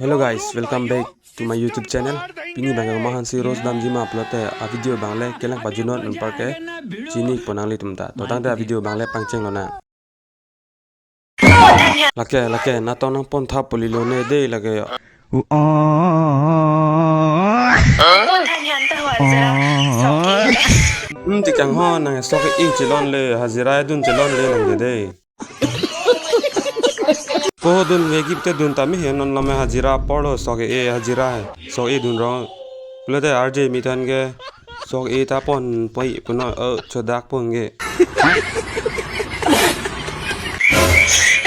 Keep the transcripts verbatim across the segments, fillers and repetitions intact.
Hello guys, welcome back to my YouTube channel. Pini abang ke mahan si roast damji ma pulote a video abang le kelang pajunon anparke chini pon nanglitum ta. To tangte a video abang le pangcheng lonang. Lake, lake, natong nangpon tha pulilo ne dei lake yo. Hmm, ti kanghon nang sok e chelonle, hajira dun chelonle nang dei. Poho dun vegip te dun tame he, non lame hajira porlo sok e hajira he. Sok e dun rong. Pulote R J mithan ke sok e ta pon poi puno, eh, chodak pon ke.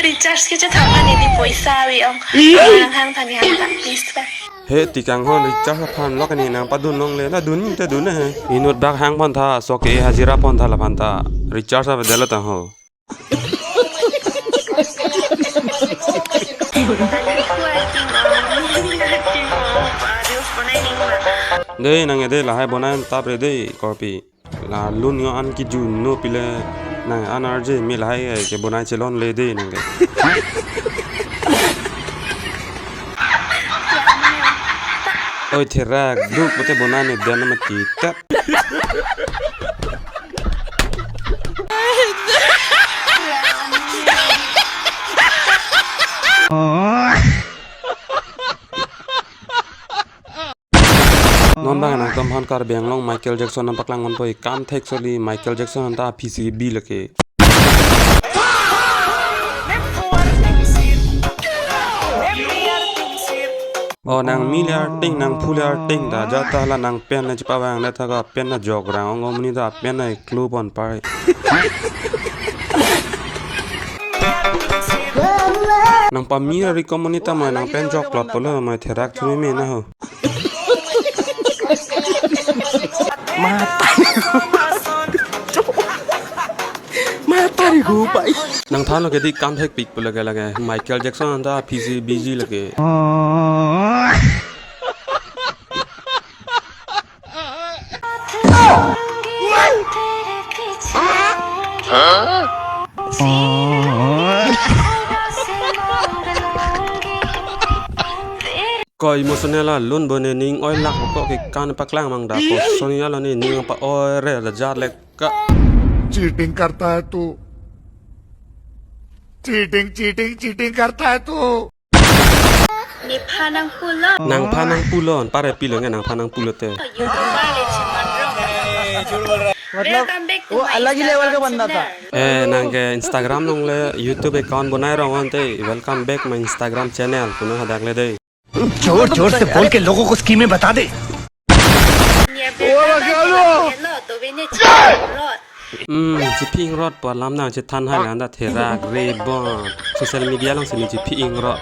Recharge ke chethan ani di poisa ave ong. Hang hang thani hang ta, please ta. He ti kanghon recharge aphan lok ani nang padun longle, la dun te dun he. Inut bak hang pon tha, sok e hajira pon tha laphan ta. Recharge ave delo ta ho. Dei nang e dei lahai bonai tap re dei korpi. La lun yo an kijun no pile nang an R J mi lahai ke bonai chelonle dei nang ke. Oi therak duk pute bonai ne den mati tap. Non abang nangtum aphan Karbi Anglong Michael Jackson nangpaklang ponpo, ikam thek soli Michael Jackson anta P C B lake. Oh, nang mi le arting, nang phu le arting ta, jata la nang pen na chepavang le thaka pen na jok rang ong monit ta pen na iklo pon pare. Nang pamir ari komunita ma nang pen jok klot polo ma therak thumi me na ho. Mata. Mata ri go pai. Nang thanlo ke di kam thek pik polo ke lake. Michael Jackson anta P C B G lake. Ko emotional alun bo ne ning oi lak ko ke kan paklang mang da ko Sonia lo ne ning pa oi re da jar lek ka. Cheating करता है तू, cheating cheating cheating करता है तू। Nepha nang pulo. Nangphan nang pulo, pare pilo nge nangphan nang pulo te. YouTube le chiman rong. मतलब Welcome back to वो my अलग ही लेवल का Instagram बंदा था। Channel. Eh, nang ke Instagram along le YouTube account bonai rong ante, welcome back my Instagram channel puno hadak le dei. जोर जोर से बोल के लोगों को स्कीमें बता दे। Hello, to bene chirot. Hmm, chiphi ingrot po lam nang chethan hai le anta therak re bon. Social media along si ne chiphi ingrot.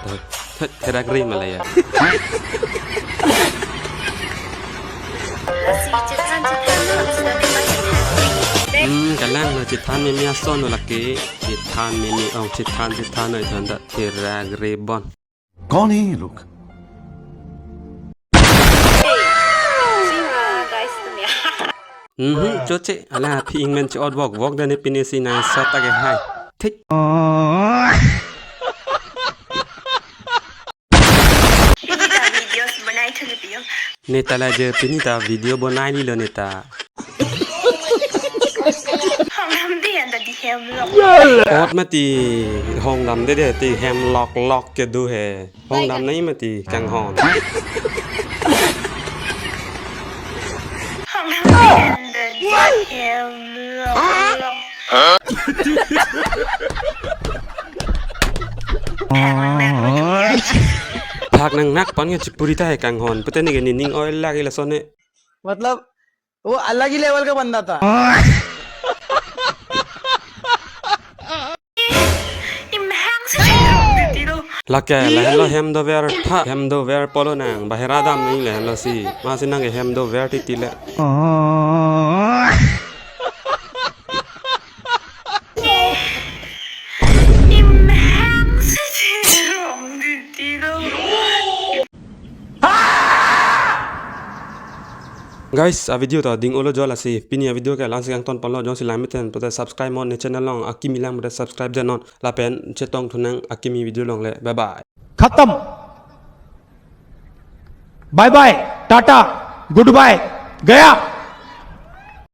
Therak re malaya. Lasi chethan chethan lo, chethan lo. Hmm, kalang lo chethan meme ason lo lake. Chethan meme ong chethan chethan lo anta therak re bon. कौन है ये लोग? Hey, sima guys tum ya. Mhm, choche, ala phi ingmen che ot vok vok dane pine si nang sat ta ke hai. Thik. Pini ta videos bonai thuli piyo. Neta la je pini ta video bonai ni lo neta. Hong dam de anta di hem lok. Ot mati hong dam de de ti hem lok lok ke do he. Hong dam nai mati kanghon. Hong dam de anta di hem lok lok. Phak nang nak pon nge chipuri ta he kanghon. Pute ne ke ne ning oi lak ila sone. मतलब वो अलग ही लेवल का बंदा था। Imhang si chirong titi lo. Lake, lahenlo hem dover tha, hem dover polo nang, bahera dam nang lahenlo si, masi nang hem dover titi le. Imhang si chirong titi lo. Guys, a video ta ding olo jo lasi, pini a video ke lang si kangton ponlo, jongsi lang miten pute subscribe non ne channel along, akimi lang pute subscribe de non, lapen chetong thunang akimi video along le, bye bye. खत्म। Bye bye, tata, goodbye, gaya.